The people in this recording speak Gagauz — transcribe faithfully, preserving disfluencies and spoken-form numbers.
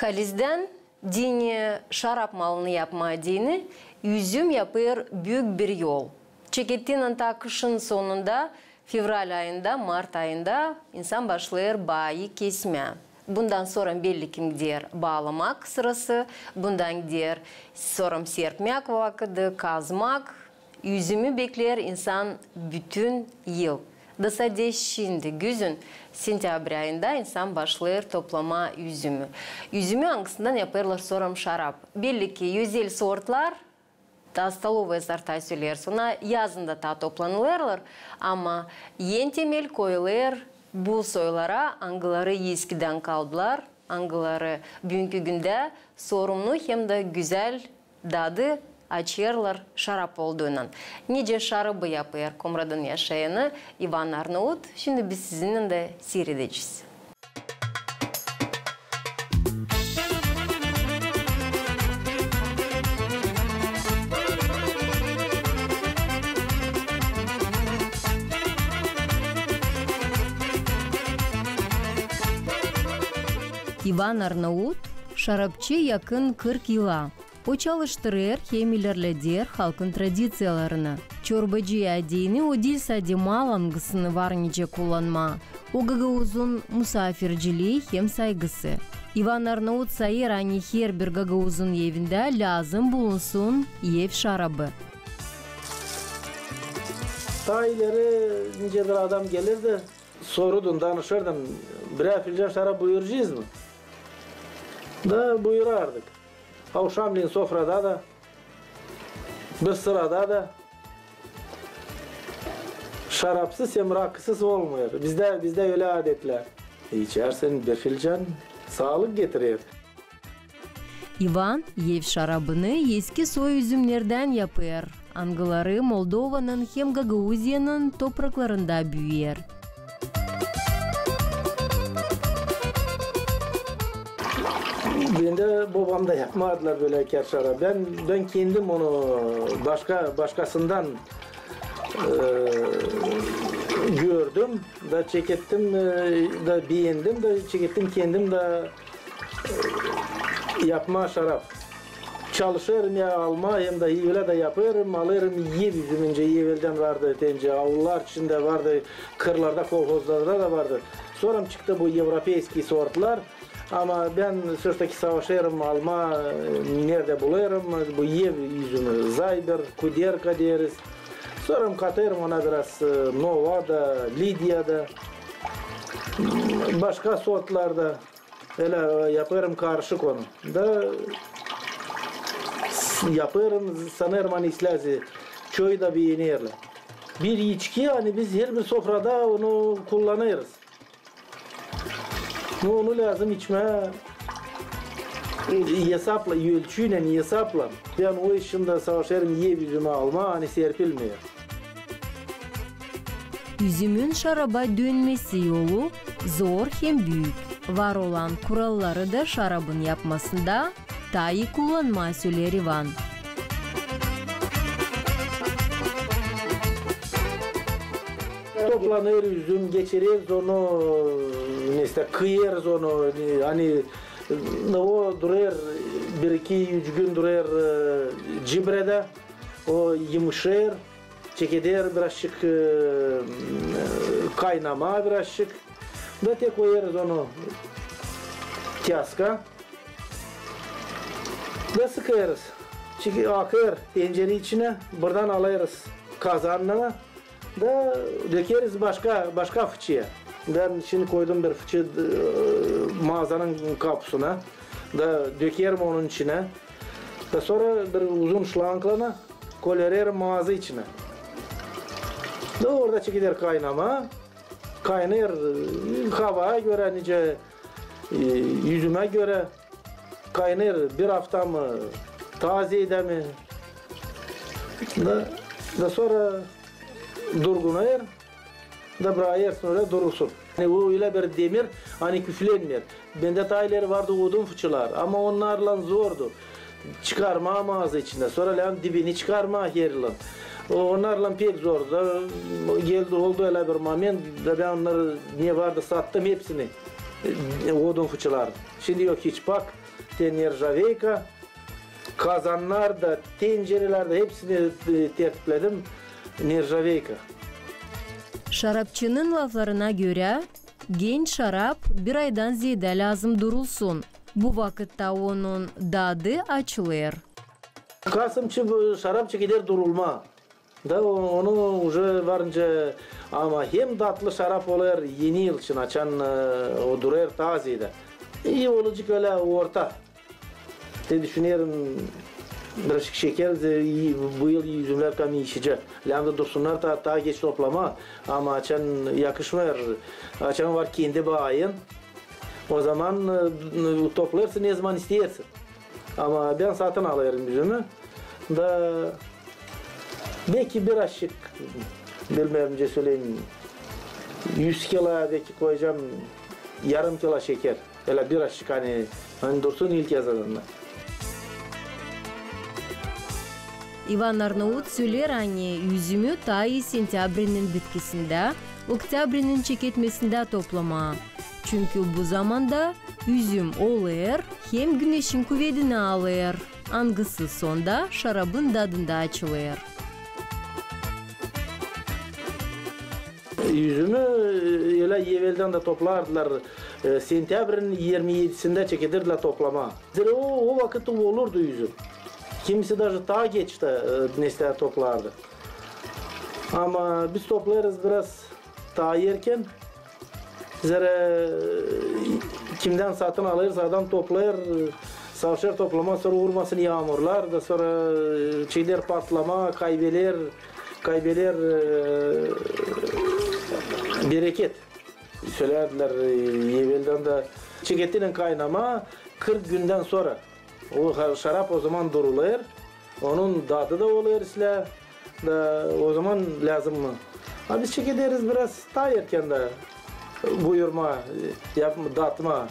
Halizdän deyni şarap malını yapmaa deyni üzüm yapêr büük bir yol. Çekettiynän ta kışın sonunda, fevral ayında, mart ayında insan başlêêr baayı kesmää. Bundan sora belli ki gider baalamak sırası, bundan gider sora serpmäk vakıdı, kazmak. Üzümü bekleer insan bütün yıl. Da sade şindi güzün, sentäbr ayında insan başlêêr toplamaa üzümü. Üzümü, angısından yapêrlar sora şarap. Belli ki özel sortlar, da stolovaya sortlar, söleriz ona, yazın da ta toplanılêrlar, ama en temel koyulêr bu soylara, angıları eskidän kaldılar, angıları büünkü gündä sorumlu hem dä gözäl dadı açêrlar şarap olduunnan. Nicä şarabı yapêr Komratın yaşayanı İvan Arnaut, şindi biz sizinnän dä siiredecez. İvan Arnaut, şarapçı yakın kırk yıla. O çalıştırêr hem ilerleder halkın tradiţiyalarını. Çorbacı deyni o diil sade mal, angısını var nicä kullanmaa. O Gagauzun musaafircilii hem saygısı. İvan Arnaut sayêr, ani herbir gagauzun evindä lääzım bulunsun ev şarabı. Taa ileri nicä bir adam gelirdi, sorurdun, danışırdın, birär filcan şarap buyuracez mı? Da buyurardık. Avşamleyin sofrada da, bir sırada da şarapsız hem rakısız olmêêr. Bizdä, bizdä ölä adetlär. İçärsän bir filcan, saalık getirer. İvan ev şarabını eski soy üzümnerdän yapêr, angıları Moldovanın hem Gagauziyanın topraklarında büüyer. Bendä bobamda yapmadılar bölä kär şarap. Bän, bän kendim onu başka, başkasından, e, gördüm da çekettim, e, da beendim da çekettim kendim da yapmaa şarap. Çalışêrım ya almaa hem dä ölä dä yapêrım, alêrım ev üzümüncä, eveldän vardı, te nicä aullar içindä vardı, kırlarda, kolhozlarda da vardı. Sora çıktı bu evropeyskiy sortlar, ama bän всё ж таки savaşêrım almaa, e, neredä bulêrım bu ev üzümü, Zayber, Kuderka deriz. Sora katêrım ona biraz, e, Nova da, Lidiya da, başka sortlar da. Ölä, e, yapêrım karışık onu. Da s-, yapêrım, sanêrım, ani islää çoyu da beenerlär. Bir içki, ani biz herbir sofrada onu kullanêrız. No, onu lääzım içmää esaplan, ölçüylän, esaplan. Bän o işindä savaşêrım ev üzümü almaa, ani serpilmeer. Üzümün şaraba dönmesi yolu zor hem büük. Var olan kuralları da şarabın yapmasında taa ii kullanmaa, söleer İvan. Toplanêr üzüm, geçireriz onu, nesä, kıyêrız onu, ani, o durêr, bir-iki, üç gün durêr, e, cibredä, o yımışêr, çekeder birazçık, e, kaynamaa birazçık. Da te koyêrız onu tyaska. Da sıkêrız. Çünkü akêr tencere içinä, buradan alêrız kazanına. Da dökeriz başka, başka fıçıya. Bän şindi koydum bir fıçı, e, maazanın kapusuna. Da dökerim onun içinä. Da sora bir uzun şlanglan kolörerim maaza içinä. Da orada çekeder kaynamaa. Kaynêêr, e, havaya görä, nicä, e, üzümä görä. Kaynêêr bir afta mı, taa zeedä mi. Da, da sora durgunêr, da brakêrsın ölä dursun. Ani o ölä bir demir, ani küflenmeer. Bendä taa ileri vardı odun fıçılar, ama onnarlan zordu çıkarmaa maaza içindä. Sora lääzım dibini çıkarmaa her yılın. O, onnarlan pek zordu. Da geldi, oldu ölä bir moment, da bän onnarı ne vardı sattım hepsini. e, odun fıçılar. Şindi yok hiç, bak, te neržaveyka, kazannar da, tencerelär dä, hepsini, e, tertipledim neržaveyka. Şarapçının laflarına görä, genç şarap bir aydan zeedä lääzım durulsun. Bu vakıtta onun dadı açılêr. Kasımçı bu şarap çekeder durulmaa. Da o-, onu uje varınca, ama hem datlı şarap olêr Eni yıl için, açan, e, o durêr taa zeedä. İi olacek ölä orta. Te düşünerim, birazcık şeker, e, bu yıl üzümlär kam işecä. Lääzım da dursunnar taa, taa geç toplamaa. Ama açan yakışmêêr, açan var kendi baayın, o zaman, e, toplarsan ne zaman isteersin. Ama bän satın alêrım üzümü. Da belki birazcık, bilmeerim, nicä söleyim, üz kilo belki koyacam, yarım kilo şeker. Ölä birazcık, ani, ani dursun ilk yazanında. İvan Arnaut söleer, ani üzümü taa ii sentyabrinin bitkisindä, oktyabrinin çeketmesindä toplamaa. Çünkü bu zamanda üzüm olêr hem güneşin kuvedini alêr, angısı sonda şarabın dadında açılêr. Üzümü, e, ölä eveldän dä toplardılar, e, sentyabrin irmi edisindä çekederdiler toplamaa. Zerä o, o vakıt olurdu üzüm. Kimisi daje taa geç dä, e, nesä toplardı. Ama biz toplêêrız biraz taa erkän. Zerä, e, kimdän satın alêrız, adam toplêêr, e, savşêr toplamaa, sora urmasın yaamurlar da, sora, e, çekeder patlamaa, kaybeler, kaybeler, e, bereket. Sölärdiler, e, eveldän dä çekettiynän kaynamaa kırk gündän sora. O ha-, şarap o zaman durulêr, onun dadı da olêr islää, da o zaman lääzım mı? A biz çekederiz biraz taa erkän dä buyurmaa, e, yapma, datmaa.